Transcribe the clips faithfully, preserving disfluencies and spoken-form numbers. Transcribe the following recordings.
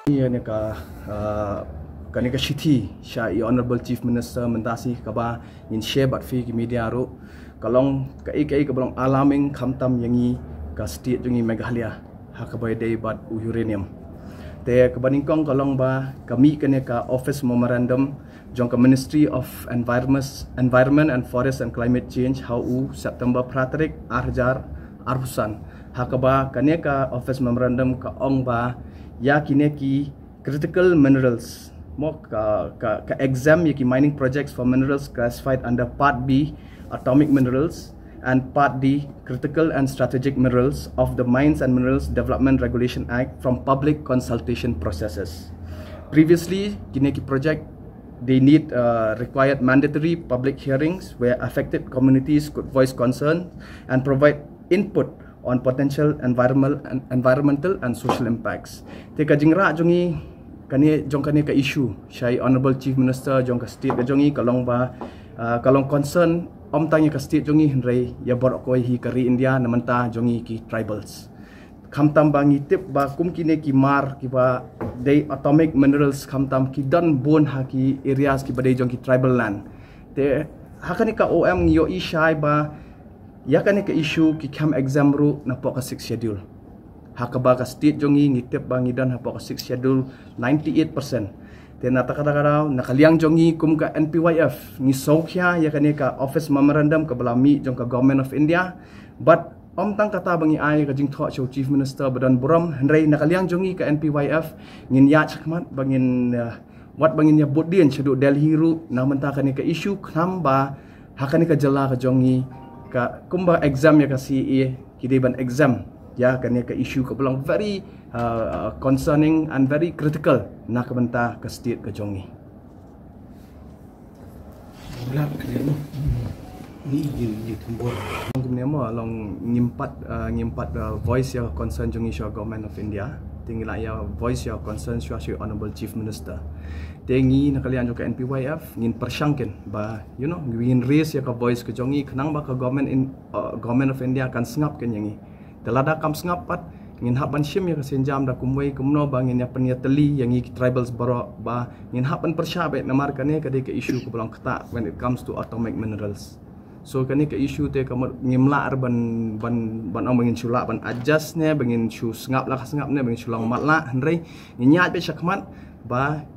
Ïa ne ka, uh, kane ka shithi sha i Honorable Chief Minister mynta shi kaba ngin share bad phi ki media ruh, ka long kaei kaei kaba long alarming khamtam ïa ngi ka state jong ngi Meghalaya ha kaba ïadei bad u uranium. Te kaba nyngkong ka long ba ka mih kane ka office memorandum jong ka Ministry of Environment, Environment and Forest and Climate Change ha u September phra tarik ar hajar arphew san. Ha kaba kane ka office memorandum ka ong ba ïa kine ki critical minerals, mo, ka, ka, ka exempt ïa ki mining projects for minerals classified under Part B, atomic minerals, and Part D, critical and strategic minerals, of the Mines and Minerals Development Regulation Act from public consultation processes. Previously, kine ki project, they need, uh, required mandatory public hearings where affected communities could voice concern and provide input on potential environmental and, environmental and social impacts. Te ka jingrah jong ngi kane, jong kane ka issue sha i Honorable Chief Minister jong ka state ka jong ngi ka long ba, uh, ka long concern ym tang ïa ka state jong ngi hynrei ïa baroh kawei hi ka ri India na mynta jong ngi ki tribals. Khamtam ba ngi tip ba kum kine ki mar kiba dei atomic minerals khamtam ki don bun ha ki areas kiba dei jong ki tribal land. Te ha kane ka O M ngi ïohi shai ba ïa kane ka issue ki kham exempt ruh napoh ka Sixth Schedule. Ha kaba ka state jong ngi ngi tip ba ngi don hapoh ka Sixth Schedule ninety-eight percent. Te na kata ka daw, na ka liang jong ngi kum ka N P Y F ngi sngewkhia ïa kane ka office memorandum kaba la mih jong ka Government of India. But ym tang kata ba ngi ai ka jingthoh sha u Chief Minister ba don burom, hynrei na ka liang jong ngi ka N P Y F ngin ïaid shakhmat ba ngin, uh, wat ba ngin ïa bud dien shaduh Delhi ruh na mynta kane ka issue khnang ba ha kane ka jylla ka jong ngi ka kumba exempt ïa ka C A A, ki dei ban exempt ïa kane ka issue kaba long very, uh, uh, concerning and very critical na ka bynta ka state ka jong ngi. Kumne mo, long ngim pat, uh, ngim pat, uh, voice ïa ka concern jong ngi sha Government of India. Te ngi la ïa voice ïa ka concern sha, sha Honorable Chief Minister. Te ngi na ka liang jong ka N P Y F ngin pyrshang kin ba, you know, ngin raise ïa ka voice ka jong ngi khnang ba ka Government in, uh, Government of India kan sngap kin ïa ngi. Te lada kam sngap pat ngin hap ban shim ïa ka sienjam da kumwei kumno ba ngin ïa pynïatylli ïa ngi ki tribals baroh ba ngin hap ban pyrshah beit namar kane ka dei ka issue kaba long ktah when it comes to atomic minerals. So kane ka issue te ka mut ngim lah ruh ban, ban, ban ong ba ngin shu lah ban adjust ne ba ngin shu sngap la ka sngap ne ba ngin shu long matlah, hynrei ngin ïaid beit shakhmat ba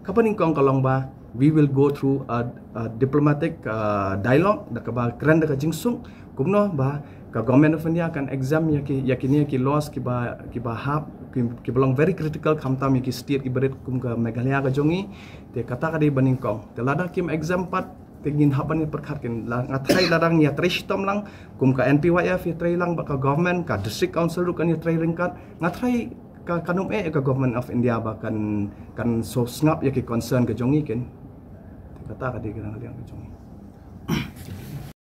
kaba nyngkong ka long ba we will go through a, a diplomatic, uh, dialogue da kaba kren da ka jingsuk kumno ba ka Government of India kan exempt ïa ki, ïa kine ki laws kiba, kiba hap, ki, kiba long very critical khamtam ïa ki state kiba rit kum ka Meghalaya ka jong ngi. Te kata ka dei ba nyngkong. Te lada kim exempt pat te ngin hap ban ïa pyrkhat kin la, nga tharai lada ngi ïa trei shitom lang kum ka N P Y F ïa trei lang bad ka government, ka district council ruh kan ïa trei ryngkat, nga tharai ka, kan ym eh ka Government of India ba kan, kan sngewsngap ïa ki concern ka jong ngi kin. Te kata ka dei ka nang liang ka jong ngi.